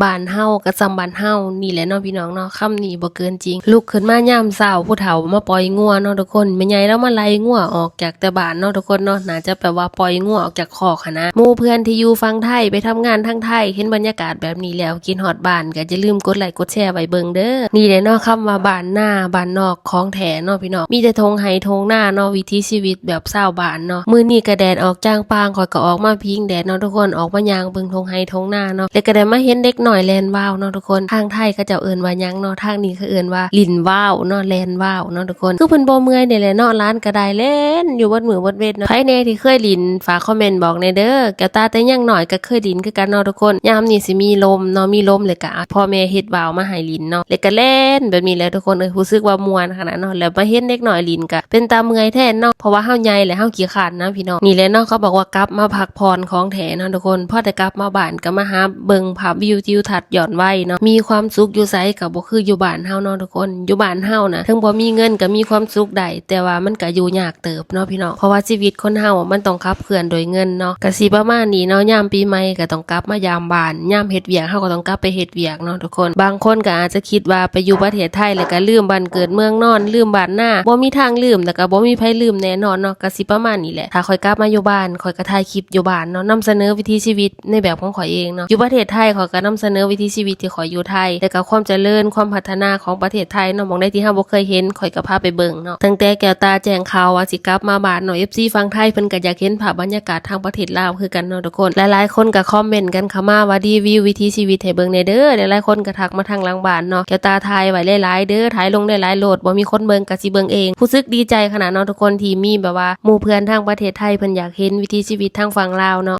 ບ້ານເຮົາກໍສ່ຳບ້ານເຮົານີ້ແຫຼະເນາະ ພີ່ນ້ອງເນາະ ຄຳນີ້ບໍ່ເກີນຈິງ. ລຸກຂຶ້ນມາຍາມເຊົ້າ ຜູ້ເຖົ້າມາປ່ອຍງົວເນາະທຸກຄົນ, ແມ່ໃຫຍ່ລາວມາໄລ່ງົວອອກຈາກແຕ່ບ້ານເນາະທຸກຄົນເນາະ. ໜ້າຈະແປວ່າປ່ອຍງົວອອກຈາກຄອກຫັ້ນນະ. ໝູ່ເພື່ອນທີ່ຢູ່ຝັ່ງໄທ ໄປທຳງານທາງໄທ ເຫັນບັນຍາກາດແບບນີ້ແລ້ວ ຄິດຮອດບ້ານ ກໍຢ່າລືມກົດໄລກົດແຊໄວ້ເບິ່ງເດີ. ນີ້ແຫຼະເນາະ ຄຳວ່າບ້ານນາ ບ້ານນອກຂອງແທ້ເນາະ ພີ່ນ້ອງ, ມີແຕ່ທົ່ງໄຮ່ທົ່ງນາເນາະ, ວິຖີຊີວິດແບບຊາວບ້ານເນາະ. ມື້ນີ້ກໍແດດອອກຈ້າງປາງ ຂ້ອຍກໍອອກມາພິງແດດເນາະທຸກຄົນ, ອອກມາຍ່າງເບິ່ງທົ່ງໄຮ່ທົ່ງນາເນາະ. ແລ້ວກໍໄດ້ມາເຫັນເດັກນ້ອຍແລ່ນວາວເນາະທຸກຄົນ. ທາງໄທເຂົາເຈົ້າເອີ້ນວ່າຫຍັງເນາະ? ທາງນີ້ເຂົາເອີ້ນວ່າຫຼິ້ນວາວເນາະ, ແລ່ນວາວເນາະທຸກຄົນ. ຄືເພິ່ນບໍ່ເມື່ອຍນີ້ແຫຼະເນາະ, ຫຼານກໍໄດ້ແລ່ນຢູ່ເບິດມື້ເບິດເວັນເນາະ. ໃຜແດ່ທີ່ເຄີຍຫຼິ້ນ ຝາກຄອມເມັນບອກແດ່ເດີ. ແກ້ວຕາແຕ່ຍັງນ້ອຍກໍເຄີຍຫຼິ້ນຄືກັນເນາະທຸກຄົນ. ຍາມນີ້ຊິມີລົມເນາະ, ມີລົມແລ້ວກໍພໍ່ແມ່ເຮັດວາວມາໃຫ້ຫຼິ້ນເນາະ, ແລ້ວກໍແລ່ນແບບນີ້ແຫຼະທຸກຄົນເອີຍ. ຮູ້ສຶກວ່າມ່ວນຂະໜາດເນາະ, ແລ້ວມາເຫັນເດັກນ້ອຍຫຼິ້ນກໍເປັນຕາເມື່ອຍແທນເນາະ, ເພາະວ່າເຮົາໃຫຍ່ແລ້ວ ເຮົາຂີ້ຄ້ານນະ ພີ່ນ້ອງ. ນີ້ແຫຼະເນາະ ເຂົາບອກວ່າກັບມາພັກຜ່ອນຂອງແທ້ເນາະທຸກຄົນ. ພໍໄດ້ກັບມາບ້ານກໍມາຫາເບິ່ງພາບວິວທິວທັດຍ້ອນໄວເນາະ. ມີຄວາມສຸກຢູ່ໃສກໍບໍ່ຄືຢູ່ບ້ານເຮົາເນາະທຸກຄົນ. ຢູ່ບ້ານເຮົານະ ເຖິງບໍ່ມີເງິນກໍມີຄວາມສຸກໄດ້, ແຕ່ວ່າມັນກໍຢູ່ຍາກເຕີບເນາະ ພີ່ນ້ອງ, ເພາະວ່າຊີວິດຄົນເຮົາມັນຕ້ອງຂັບເຄື່ອນໂດຍເງິນເນາະ. ກໍຊິປະມານນີ້ເນາະ, ຍາມປີໃໝ່ກໍຕ້ອງກັບມາຢາມບ້ານ, ຍາມເຮັດວຽກເຮົາກໍຕ້ອງກັບໄປເຮັດວຽກເນາະທຸກຄົນ. ບາງຄົນກໍອາດຈະຄິດວ່າໄປຢູ່ປະເທດໄທແລ້ວກໍລືມບ້ານເກີດເມືອງນອນ, ລືມບ້ານນາ, ບໍ່ມີທາງລືມ ແລ້ວກໍບໍ່ມີໃຜລືມແນ່ນອນເນາະ. ກໍຊິປະມານນີ້ແຫຼະ. ຖ້າຂ້ອຍກັບມາຢູ່ບ້ານ ຂ້ອຍກໍຖ່າຍຄລິບຢູ່ບ້ານເນາະ, ນຳສະເໜີວິຖີຊີວິດໃນແບບຂອງຂ້ອຍເອງເນາະ. ຢູ່ປະເທດໄທ ຂ້ອຍກໍນຳສະເໜີວິຖີຊີວິດທີ່ຂ້ອຍຢູ່ໄທ ແລ້ວກໍຄວາມຈະເລີນ ຄວາມພັດທະນາຂອງປະເທດໄທເນາະ. ໝ່ອງໃດທີ່ເຮົາບໍ່ເຄີຍເຫັນ ຂ້ອຍກໍພາໄປເບິ່ງເນາະ. ຕັ້ງແຕ່ແກ້ວຕາແຈ້ງຂ່າວວ່າຊິກັບມາບ້ານເນາະ, ເອັຟຊີຝັ່ງໄທເພິ່ນກໍຢາກເຫັນພາບບັນຍາກາດທາງປະເທດລາວຄືກັນເນາະທຸກຄົນ. ຫຼາຍໆຄົນກໍຄອມເມັນກັນເຂົ້າມາວ່າ ຣີວິວວິຖີຊີວິດໃຫ້ເບິ່ງແດ່ເດີ. ຫຼາຍໆຄົນກໍທັກມາທາງຫຼັງບ້ານເນາະ, ແກ້ວຕາຖ່າຍໄວ້ຫຼາຍໆເດີ, ຖ່າຍລົງຫຼາຍໆໂລດ, ບໍ່ມີຄົນເບິ່ງກໍຊິເບິ່ງເອງ. ຮູ້ສຶກດີໃຈຂະໜາດເນາະທຸກຄົນ ທີ່ມີແບບວ່າໝູ່ເພື່ອນທາງປະເທດໄທເພິ່ນຢາກເຫັນວິຖີຊີວິດທາງຝັ່ງລາວເນາະ.